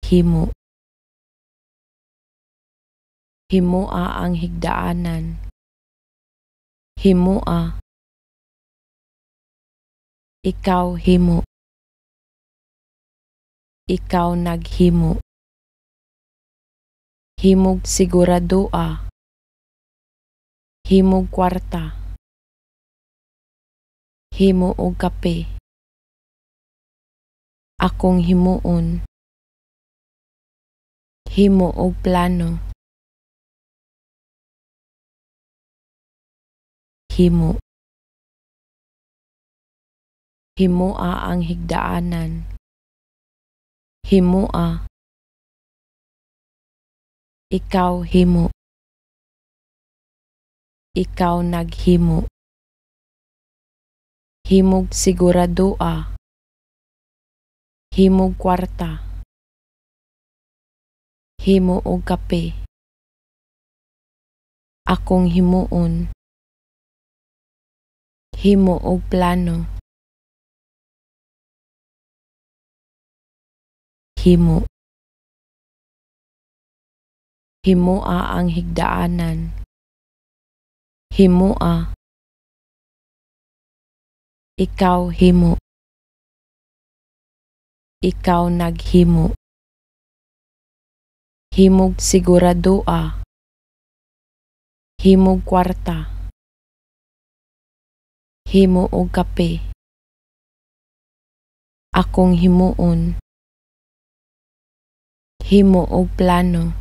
Himo. Himoa ang higdaanan. Himoa. Ikaw himo. Ikaw naghimo. Himog siguradoa. Himog kwarta. Himo og kape. Akong himuon. Himo og plano. Himo. Himoa ang higdaanan. Himoa. Ikaw himo. Ikaw naghimo. Himog siguradoa. Himog kwarta. Himo og kape. Akong himuon. Himo og plano. Himo. Himoa ang higdaanan. Himoa. Ikaw himo. Ikaw naghimo. Himog siguradoa. Himog kwarta. Himo og kape. Akong himuon. Himo og plano.